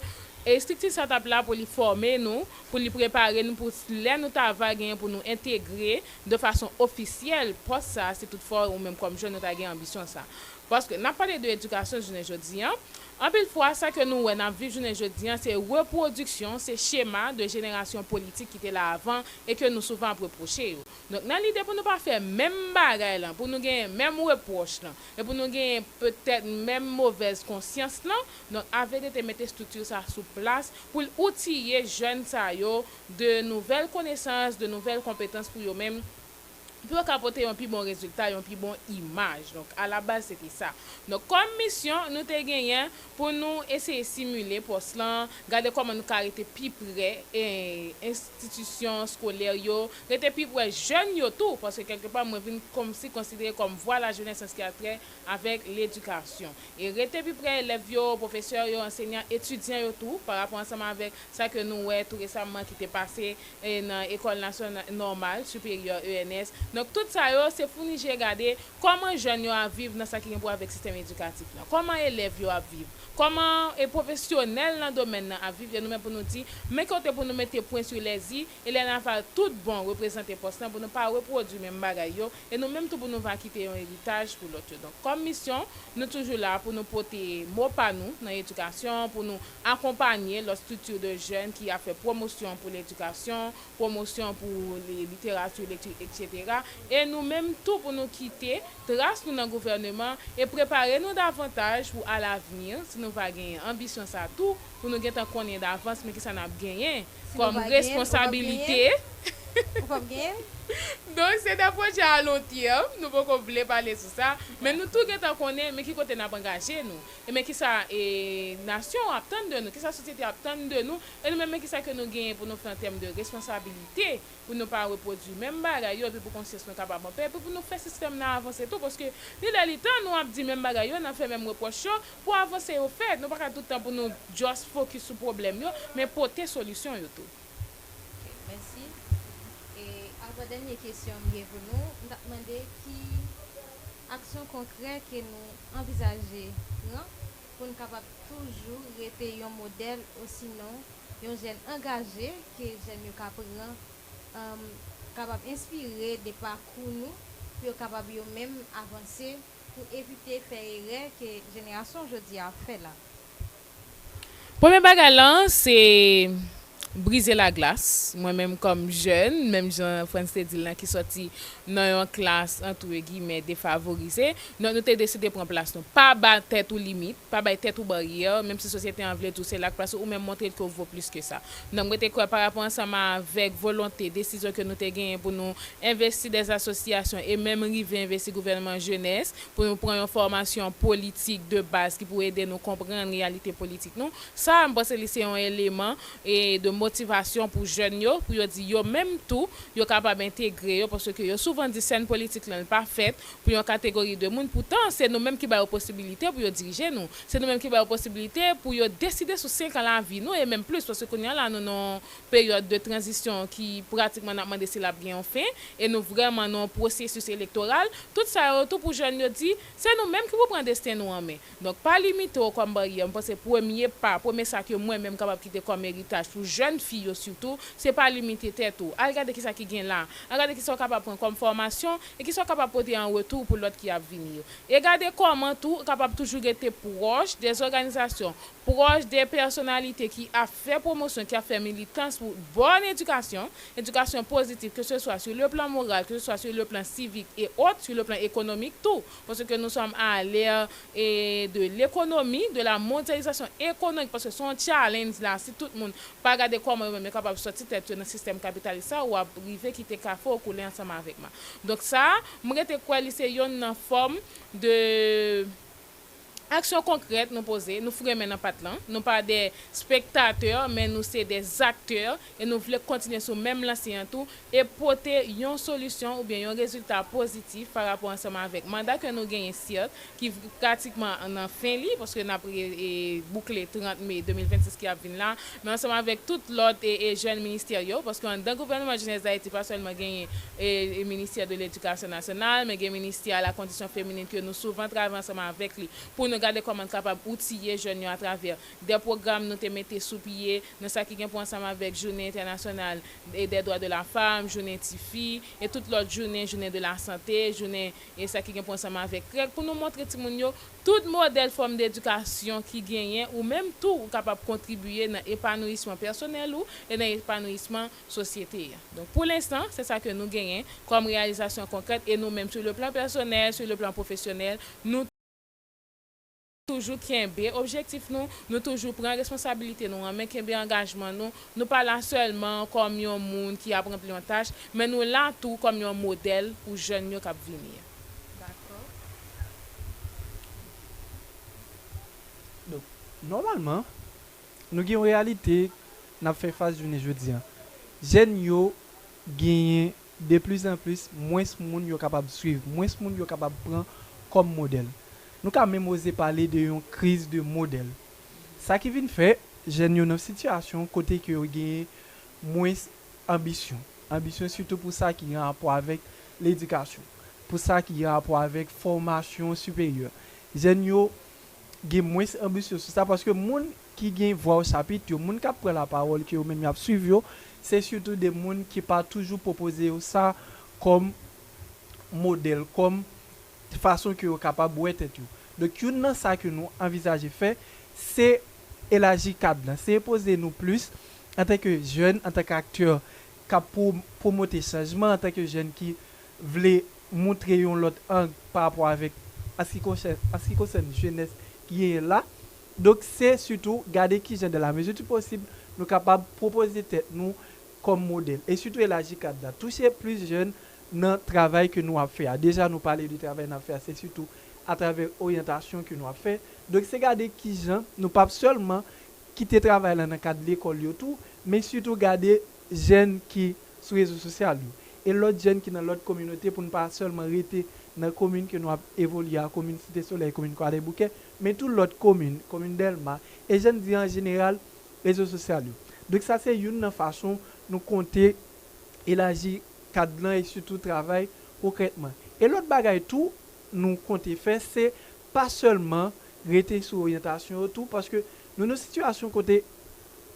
estrikti sa t ap la pou li fòme nou, pou li prepare nou pou lè nou ta va genyen pou nou entegre de fason ofisyèl pòs sa, si toutfwa ou menm kòm jèn ou ta gen anbisyon sa. Paske n ap pale de edikasyon jounen jodi an, anpil fwa sa ke nou wè n ap viv jounen jodi an, se repwodiksyon, se chema de jenerasyon politik ki te la avan e ke nou souvan ap repwoche yo. Donk, nan lide pou nou pa fè menm bagay lan, pou nou genyen menm repwòch lan, e pou nou genyen petèt menm movèz konsyans lan, donk, A V D te mete estrikti sa sou plas pou l outiye jèn sa yo de nouvèl konesans, de nouvèl konpetans pou yo menm pou yo ka pote yon pi bon rezilta, yon pi bon imaj. Donk, alabaz, se te sa. Donk, kòm misyon, nou te genyen pou nou eseye simile pòs lan, gade kòman nou ka rete pi pre e, enstitisyon eskolè yo, rete pi pre jèn yo tou, paske kèlkepa, mwen vin kòmsi konsidere kòm vwa lajenès an sa ki a trè avèk ledikasyon. E rete pi pre elèv yo, pwofesè yo, ansenyan, etidyan yo tou, pa rapò ansanm avèk sa ke nou wè tou resaman ki te pase e nan Ecole Nationale Normale Supérieure, E N S. Donk, tout sa yo, se founi je gade kòman jèn yo ap viv nan sa ki gen pou avèk sistèm edikatif lan. Kòman elèv yo ap viv. Kòman e pwofesyonèl nan domèn nan ap viv. E nou menm pou nou di, men kote pou nou mete pwen sou lèzi, e lè n a va tout bon reprezante pòs lan, pou nou pa repwodui menm bagay yo, e nou menm tou pou nou va kite yon eritaj pou lòt yo. Donk, kòm misyon, nou toujou la pou nou pote mo pa nou nan edikasyon, pou nou akonpanye lòt strikti de jèn ki ap fè pwomosyon pou ledikasyon, pwomosyon pou li-, literati, lekti, etsetera. E nou menm tou pou nou kite tras nou nan gouvèneman e prepare nou davantaj pou alavni, si nou va genyen anbisyon sa tou, pou nou gentan konnen davans men kisa n ap genyen kòm responsabilite. Ou p ap genyen? Donk, se de pwojè a lon tèm, nou poko vle pale sou sa, men nou tou gentan konnen men ki kote n ap angaje nou. E men kisa e, nasyon an ap tann de nou, kisa sosyete ap tann de nou, e nou menm men kisa ke nou genyen pou nou fè an tèm de responsabilite, pou nou pa repwodui menm bagay yo, epi pou konsyans nou kapab anpè, epi pou nou fè sistèm nan avanse tou, paske li lè li tan nou ap di menm bagay yo, n ap fè menm repwòch yo, pou avanse yo fèt. Nou pa ka tout tan pou nou just fokis sou pwoblèm yo, men pote solisyon yo tou. Ok, mèsi. E avan dènye kesyon m gen pou nou, m t ap mande ki aksyon konkrè ke nou anvizaje pran pou n kapab toujou rete yon modèl osinon yon jèn angaje ke jèn yo ka pran, um, kapab enspire de pakou nou pou yo kapab yo menm avanse pou evite fè erè ke jenerasyon jodi a ap fè la. Premye bagay lan, se brize laglas. Mwen menm kòm jèn, menm jan Frantz te di l lan, ki sòti nan yon klas, antre giymen, defavorize. Donk, nou te deside pran plas nou. Pa ba tèt ou limit, pa bay tèt ou baryè, menm si sosyete an vle di w se la k plas ou, ou menm montre l ke w vo plis ke sa. Donk, mwen te kwè pa rapò ansanm avèk volonte, desizyon ke nou te genyen pou nou envesti dè asosyasyon e menm rive envesti gouvènman jenès, pou nou pran yon fòmasyon politik de baz ki pou ede nou konprann reyalite politik nou. Sa, m panse li se yon eleman e de motivasyon pou jèn yo, pou yo di yo menm tou, yo kapab entegre yo, paske yo souvan di sèn politik lan, li pa fèt pou yon kategori de moun. Poutan, se nou menm ki ba yo posibilite pou yo dirije nou. Se nou menm ki ba yo posibilite pou yo deside sou senk an lavi nou, e menm plis, paske kounye a la, nou nan yon peryòd de tranzisyon ki pratikman n ap mande si l ap gen yon fen, e nou vrèman nan yon pwosesis elektoral. Tout sa yo tou pou jèn yo di, se nou menm ki pou pran desten nou an men. Donk, pa limite w kòm baryè. M panse premye pa, premye sa ke mwen menm kapab kite kòm eritaj pou jèn fi yo sitou, se pa limite tèt ou. Al gade kisa ki gen la. Al gade kisa w kapab pran kòm fòmasyon e kisa w kapab pote an retou pou lòt ki ap vini yo. E gade kòman tou ou kapab toujou rete pwòch de zòganizasyon, pwòch de pèsonalite ki ap fè pwomosyon, ki ap fè militans pou bòn edikasyon, edikasyon pozitif, ke se swa sou le plan moral, ke se swa sou le plan sivik e ot, sou le plan ekonomik tou. Paske nous sommes à l'ère, eh, de l'économie, de la mondialisation économique, paske se yon challenge la, si tout moun pa gade kòman yo menm yo kapab sòti tèt yo nan sistèm kapitalis sa, w ap rive kite kafou w koule ansanm avèk ma. Donk sa, m rete kwè li se yonn nan fòm de aksyon konkrèt nou poze, nou frenmen nan pat lan. Nou pa de spektatè, men nou se de aktè, e nou vle kontinye sou menm lanse an tou, e pote yon solisyon oubyen yon rezilta pozitif pa rapò ansanm avèk manda ke nou genyen, sèt, ki pratikman nan fen li, paske n ap re-, e, boukle trant me de mil vennsis ki ap vin la, men ansanm avèk tout lòt e, e jèn ministè yo, paske anndan gouvènman Jenès Dayiti pa sèlman genyen e, e ministè de ledikasyon nasyonal, men gen ministè a la kondisyon feminin ke nou souvan travay ansanm avèk li pou nou gade kòman n kapab outiye jèn yo atravè de pwogram nou te mete sou pye nan sa ki gen pou ansanm avèk jounen entènasyonal e dè dwa de la fanm, jounen tifi, e tout lòt jounen, jounen de la sante, jounen e sa ki gen pou ansanm avèk krèk, pou nou montre timoun yo tout modèl fòm de edikasyon ki genyen, ou menm tou ou kapab kontribiye nan epanouisman pèsonèl ou e nan epanouisman sosyete a. Donk, pou lenstan, se sa ke nou genyen kòm reyalizasyon konkrèt, e nou menm, sou le plan pèsonèl, sou le plan pwofesyonèl, nou toujou kenbe objektif nou, nou toujou pran responsabilite nou an men, kenbe angajman nou. Nou pa la sèlman kòm yon moun ki ap ranpli yon tach, men nou la tou kòm yon modèl pou jèn yo k ap vini an. Donk, nòmalman, nou gen yon reyalite n ap fè fas jounen jodi a. Jèn yo genyen de plis an plis mwens moun yo kapab swiv, mwens moun yo kapab pran kòm modèl. Nou ka menm oze pale de yon kriz de modèl. Sa ki vin fè, jèn yo nan sitiyasyon kote ke yo genyen mwens anbisyon. Anbisyon sitou pou sa ki gen rapò avèk ledikasyon, pou sa ki gen rapò avèk fòmasyon siperyè. Jèn yo gen mwens anbisyon sou sa, paske moun ki gen vwa o chapit yo, moun k ap pran lapawòl ke yo menm y ap swiv yo, se sitou de moun ki pa toujou pwopoze yo sa kòm modèl, kòm fason ke yo kapab wè tèt yo. Donk, youn nan sa ke nou anvizaje fè, se elaji kad lan, se poze nou plis antanke jèn, antanke aktè k ap pwo- pwomote chanjman, antanke jèn ki vle montre yon lòt ang pa rapò avèk an se ki konsèn, an se ki konsèn jenès ki genyen la. Donk, se sitou gade kijan, dans la mesure du possible, nou kapab pwopoze tèt nou kòm modèl. E sitou elaji kad la, touche plis jèn nan travay ke nou ap fè a. Deja, nou pale de travay n ap fè a, se sitou atravè oryantasyon ke nou ap fè. Donk, se gade kijan nou p ap sèlman kite travay la nan kad lekòl yo tou, men sitou gade jèn ki sou rezo sosyal yo, e lòt jèn ki nan lòt kominote, pou n pa sèlman rete nan komin ke nou ap evolye a, komin Site Solèy, komin Kwadèboukè, men tou lòt komin, komin Dèlma, e jan n di an jeneral, rezo sosyal yo. Donk, sa se youn nan fason nou konte elaji kad lan e sitou travay konkrètman. E lòt bagay tou nou konte fè, se pa sèlman rete sou oryantasyon yo tou, paske nou nan sitiyasyon kote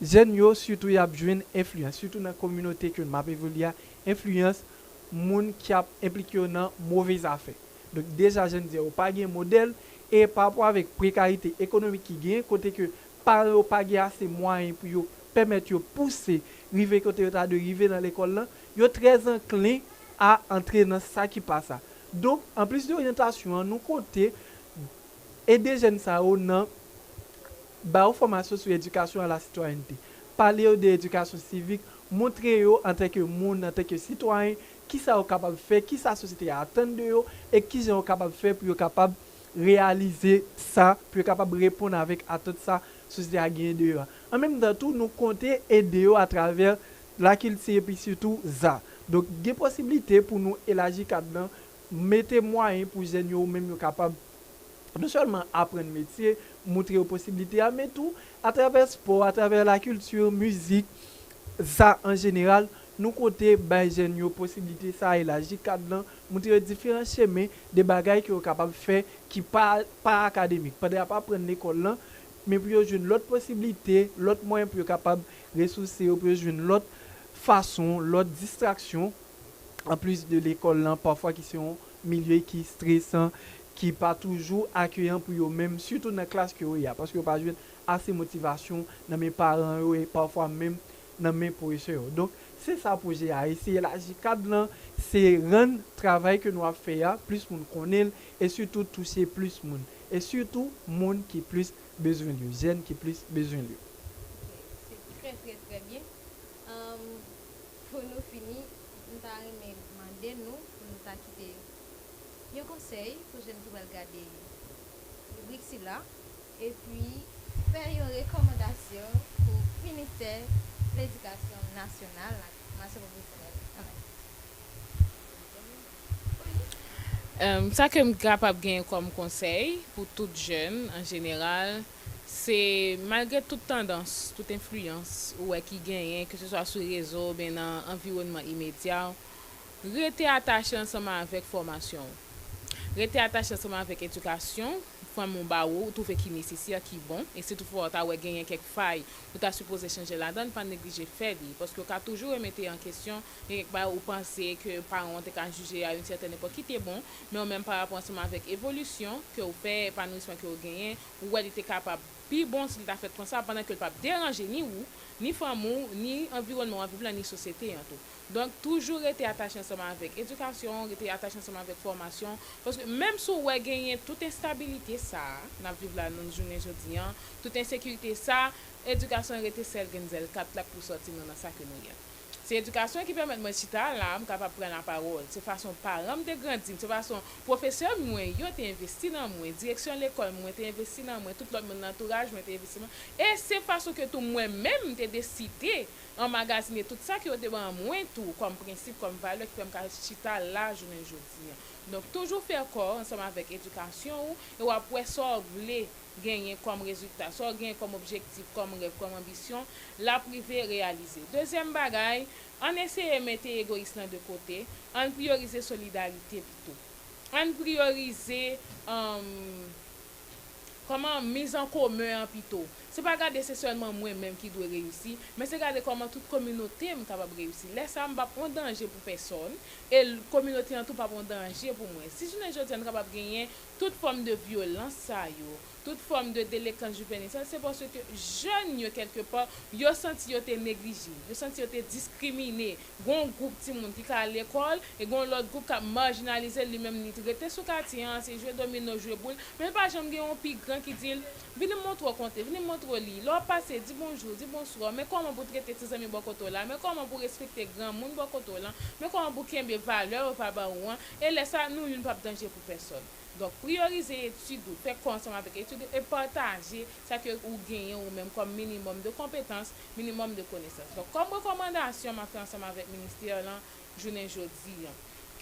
jèn yo sitou y ap jwenn enfliyans, sitou nan kominote ke m ap evolye a, enfliyans moun ki ap enplike yo nan move zafè. Donk, deja, jan n di a, yo pa gen modèl, e pa rapò avèk prekarite ekonomik ki genyen, kote ke paran yo pa gen ase mwayen pou yo pèmèt yo pouse rive kote yo ta dwe rive nan lekòl lan, yo trè anklen a antre nan sa ki pa sa. Donk, anplis de oryantasyon an, nou konte ede jèn sa yo nan ba yo fòmasyon sou edikasyon a la sitwayènte, pale yo de edikasyon sivik, montre yo antanke moun, antanke sitwayen, kisa yo kapab fè, kisa sosyete a atann de yo, e kijan yo kapab fè pou yo kapab reyalize sa, pou yo kapab reponn avèk atant sa sosyete a genyen de yo a. An menm tan tou, nou konte ede yo atravè lakilti epi sitou za. Donk, gen posiblite pou nou elaji kad lan, mete mwayen pou jèn yo menm yo kapab non sèlman aprann metye, montre yo posiblite a, men tou atravè spò, atravè lakilti, mizik, za an jeneral, nou konte bay jèn yo posiblite sa, elaji kad lan, montre yo diferan chemen de bagay ke yo kapab fè ki pa, pa akademik, pandan y ap aprann lekòl lan, men pou yo jwenn lòt posiblite, lòt mwayen pou yo kapab resouse yo, pou yo jwenn lòt fason, lòt distraksyon, anplis de lekòl lan, pafwa ki se yon milye ki stresan, ki pa toujou akeyan pou yo menm, sitou nan klas ke yo ye a, paske yo pa jwenn ase motivasyon nan men paran yo e pafwa menm nan men pwofesè yo. Donk, se sa pwojè a ye, se elaji kad lan, se rann travay ke nou ap fè a, plis moun konnen l, e sitou touche plis moun, e sitou moun ki plis bezwen l yo, jèn ki plis bezwen l yo. Se trè, trè, trè byen. Ahn, pou nou fini, m ta renmen mande nou pou nou ta kite yon konsèy pou jèn ki pral gade ribrik sila, epi fè yon rekòmandasyon pou Ministè Ledikasyon Nasyonal ak Fòmasyon Pwofesyonèl ann Ayiti. Sa ke m kapab genyen kòm konsèy pou tout jèn an jeneral, se malgre tout tandans, tout enfliyans ou wè ki genyen, keseswa sou rezo oubyen nan anviwònman imedya w, rete atache ansanm avèk fòmasyon w. Rete atache ansanm avèk edikasyon, fanmi w ba ou, ou twouve ki nesesè, ki bon, e si toutfwa w ta wè genyen kèk fay ou ta sipoze chanje ladan l, pa neglije fè li, paske w ka toujou remete an kesyon gen kèk bagay ou panse ke paran w te ka jije a yon sètèn epòk ki te bon, men w menm parapò ansanm avèk evolisyon ke w fè, epanouisman ke w genyen, ou wè li te kapab pi bon si l ta fèt konsa, pandan ke l p ap deranje ni ou, ni fanmi w, ni anviwònman w ap viv la, ni sosyete an tou. Donk, toujou rete atache ansanm avèk edikasyon, rete atache ansanm avèk fòmasyon, paske menm si w wè genyen tout enstabilite sa a n ap viv la nan jounen jodi an, tout ensekirite sa a, edikasyon rete sèl grenn zèl kat la k pou sòti nou nan sa ke nou ye. Se edikasyon ki pèmèt mwen chita la, m kapab pran lapawòl. Se fason paran m te grandi m, se fason pwofesè mwen yo te envesti nan mwen, direksyon lekòl mwen te envesti nan mwen, tout lòt moun nan antouraj mwen te envesti nan mwen. E se fason ke tou mwen menm m te deside anmagazine tout sa ke yo te ban mwen tou kòm prensip, kòm valè ki fè m ka chita la jounen jodi an. Donk, toujou fè kò ansanm avèk edikasyon ou e w ap wè sa w vle genyen kòm rezilta, sa w genyen kòm objektif, kòm rèv, kòm anbisyon, l ap rive reyalize. Dezyèm bagay, ann eseye mete egoyis lan de kote, ann priyorize solidarite pito. Ann priyorize, um, kòman miz an komen an pito. Se pa gade se sèlman mwen menm ki dwe reyisi, men se gade kòman tout kominote m kapab reyisi. Lè sa a, m p ap yon danje pou pèsòn, e l- kominote an tou p ap yon danje pou mwen. Si jounen jodi a n kapab genyen tout fòm de vyolans sa yo, tout fòm de delekans jivenisal, se paske jèn yo, kèlkepa, yo santi yo te neglije, yo santi yo te diskrimine. Gon gwoup timoun ki ka al lekòl, e gon lòt gwoup k ap majinalize, li menm li rete sou katye an, se jwe domino, jwe boul, men pa janm gen yon pi gran ki di l, vini m montre w konte, vini m montre w li. Lè w ap pase, di bonjou, di bonswa, men kòman pou w trete ti zanmi bò kote w la, men kòman pou w respekte granmoun bò kote w lan, men kòman pou w kenbe valè yo va ba ou an, e lè sa a, nou youn p ap danje pou pèsòn. Donk, priyorize etid ou, fè kò ansanm avèk etid ou, e pataje sa ke ou genyen ou menm kòm minimòm de konpetans, minimòm de konesans. Donk, kòm rekòmandasyon m ap fè ansanm avèk ministè lan jounen jodi an,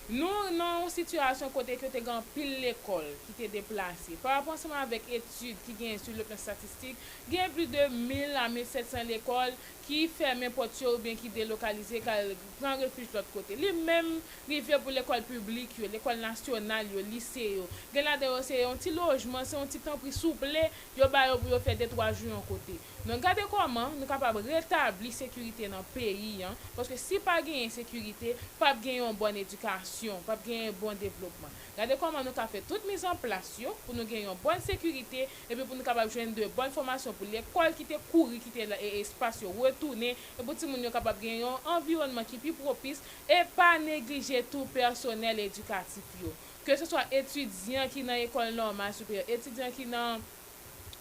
nou nan yon sitiyasyon kote ke te gen anpil lekòl ki te deplase. Pa rapò ansanm avèk etid ki genyen sou le plan statistik, gen plis de mil a mil sèt san lekòl ki fèmen pòt yo oubyen ki delokalize, k al pran refij lòt kote. Li menm rive pou lekòl piblik yo, lekòl nasyonal yo, lise yo. Gen ladan yo se yon ti lojman, se yon ti tanpri souple yo ba yo pou yo fè de twa jou yon kote. Donk, gade kòman nou kapab retabli sekirite nan peyi an, paske si pa genyen sekirite, p ap gen yon bòn edikasyon, p ap genyen bon devlopman. Gade kòman nou ka fè tout mizanplas yo pou nou gen yon bòn sekirite, epi pou nou kapab jwenn de bòn fòmasyon pou lekòl ki te kouri kite la, e espas yo retounen, e pou timoun yo kapab gen yon anviwònman ki pi pwopis, e pa neglije tou pèsonèl edikatif yo. Ke se swa etidyan ki nan ekòl nòmal siperyè, etidyan ki nan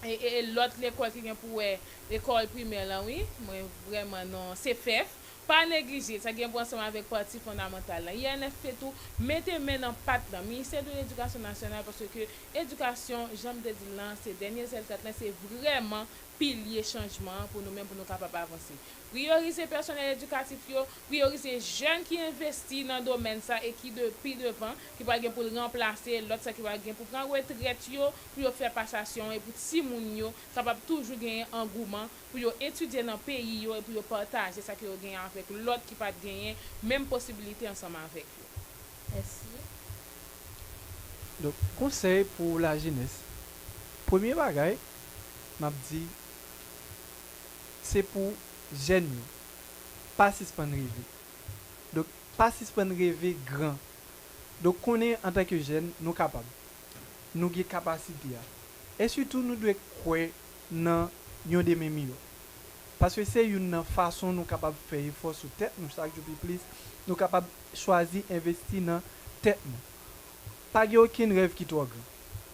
e, e, e lòt lekòl ki gen pou wè lekòl primè lan, wi, mwen vrèman non, sefèf, pa neglije, sa gen pou ansanm avèk pati fondamantal lan. I N F P tou, mete men nan pat lan. Ministè de Ledikasyon Nasyonal, paske edikasyon, jan m te di l lan, se dènye zèl kat lan, se vrèman pilye chanjman an pou nou menm, pou nou kapab avanse. Priyorize pèsonèl edikatif yo, priyorize jèn ki envesti nan domèn sa e ki de, pi devan, ki pral gen pou l ranplase lòt sa ki pral gen pou pran retrèt yo, pou yo fè pasasyon e pou timoun yo kapab toujou genyen angouman pou yo etidye nan peyi yo e pou yo pataje sa ke yo genyen avèk lòt ki pa t genyen menm posibilite ansanm avèk yo. Mèsi. Donk, konsèy pou lajenès. Premye bagay, m ap di, se pou jèn yo. Pa sispann reve. Donk, pa sispann reve gran. Donk, konnen antanke jèn, nou kapab. Nou gen kapasite a. E sitou, nou dwe kwè nan yon demen miyò. Paske se youn nan fason nou kapab fè efò sou tèt nou chak jou pi plis, nou kapab chwazi envesti nan tèt nou. Pa gen okenn rèv ki twò gran.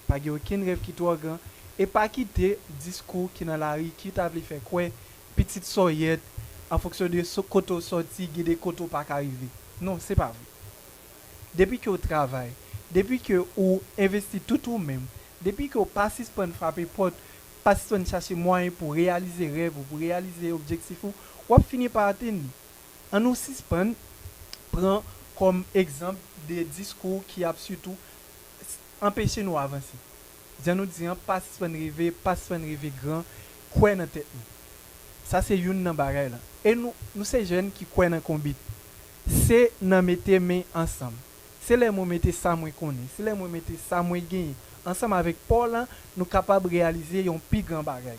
Pa gen okenn rèv ki twò gran. E pa kite diskou ki nan lari ki ta vle fè kwè pitit sòyèt, an fonksyon de so- kote w sòti, gen de kote w pa ka rive. Non, se pa vre. Depi ke w travay, depi ke ou envesti tout ou menm, depi ke w pa sispann frape pòt, pa sispann chache mwayen pou w reyalize rèv ou, pou w reyalize objektif ou, w ap fini pa atenn li. Ann nou sispann pran kòm egzanp de diskou ki ap sitou anpeche nou avanse. Jan nou di an, pa sispann reve, pa sispann reve gran, kwè nan tèt nou. Sa se youn nan bagay la. E nou, nou se jèn ki kwè nan konbit. Se nan mete men ansanm. Se lè mwen mete sa mwen konnen, se lè mwen mete sa mwen genyen, ansanm avèk pa w lan, nou kapab reyalize yon pi gran bagay.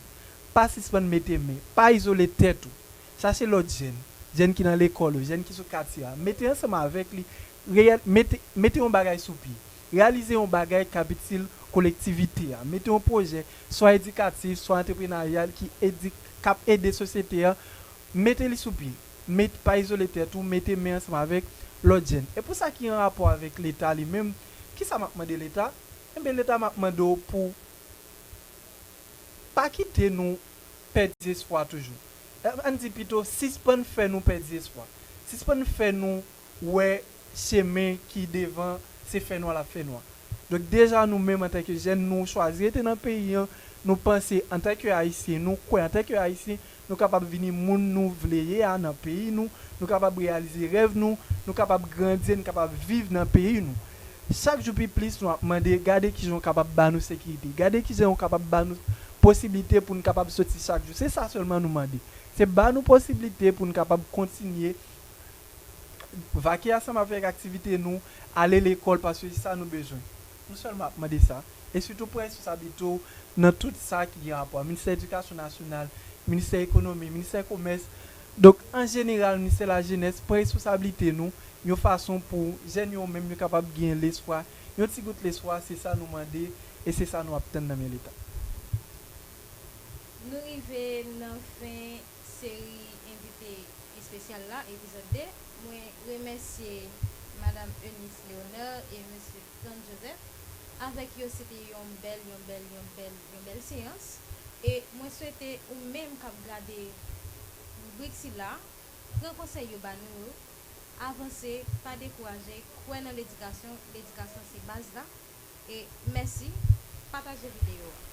Pa sispann mete men, pa izole tèt ou. Chache lòt jèn, jèn ki nan lekòl ou, jèn ki sou katye a. Mete ansanm avèk li, reyèl, mete, mete yon bagay sou pye. Reyalize yon bagay k ap itil kolektivite a. Mete yon pwojè, swa edikatif, swa antreprenaryal, ki edi, k ap ede sosyete a. Mete li sou pye. met, pa izole tèt ou, mete men ansanm avèk lòt jèn. E pou sa ki an rapò avèk Leta li menm, kisa m ap mande Leta? Enben, Leta, m ap mande w pou pa kite nou pèdi espwa toujou. Ann di pito, sispann fè nou pèdi espwa. Sispann fè nou wè chemen ki devan se fènwa l ap fènwa. Donk, deja nou menm antanke jèn, nou chwazi rete nan peyi an, nou panse antanke Ayisyen, nou kwè antanke Ayisyen, nou kapab vini moun nou vle ye a nan peyi nou, nou kapab reyalize rèv nou, nou kapab grandi, nou kapab viv nan peyi nou. Chak jou pi plis, nou ap mande, gade kijan w kapab ba nou sekirite, gade kijan w kapab ba nou posiblite pou n kapab soti chak jou. Se sa sèlman nou mande. Se ba nou posiblite pou n kapab kontinye vake ansanm avèk aktivite nou, ale lekòl, paske se sa nou bezwen. Nou sèlman ap mande sa. E sitou, pran responsablite w nan tout sa ki gen rapò. Ministè Edikasyon Nasyonal, Ministè Ekonomi, Ministè Komès. Donk, an jeneral, Ministè Lajenès, pran responsablite nou yon fason pou jèn yo menm yo kapab gen lespwa. Yon ti gout lespwa, se sa nou mande e se sa nou ap tann nan men Leta. Nou rive nan fen seri envite espesyal la, epizòd de. Mwen remèsye Madam Eunice Léonard e Mesye Franz Joseph. Avèk yo, se te yon bèl, yon bèl, yon bèl, yon bèl seyans. E mwen swete ou menm k ap gade ribrik sila, pran konsèy yo ba nou yo, avanse, pa dekouraje, kwè nan ledikasyon, ledikasyon se baz la. E mèsi, pataje videyo a.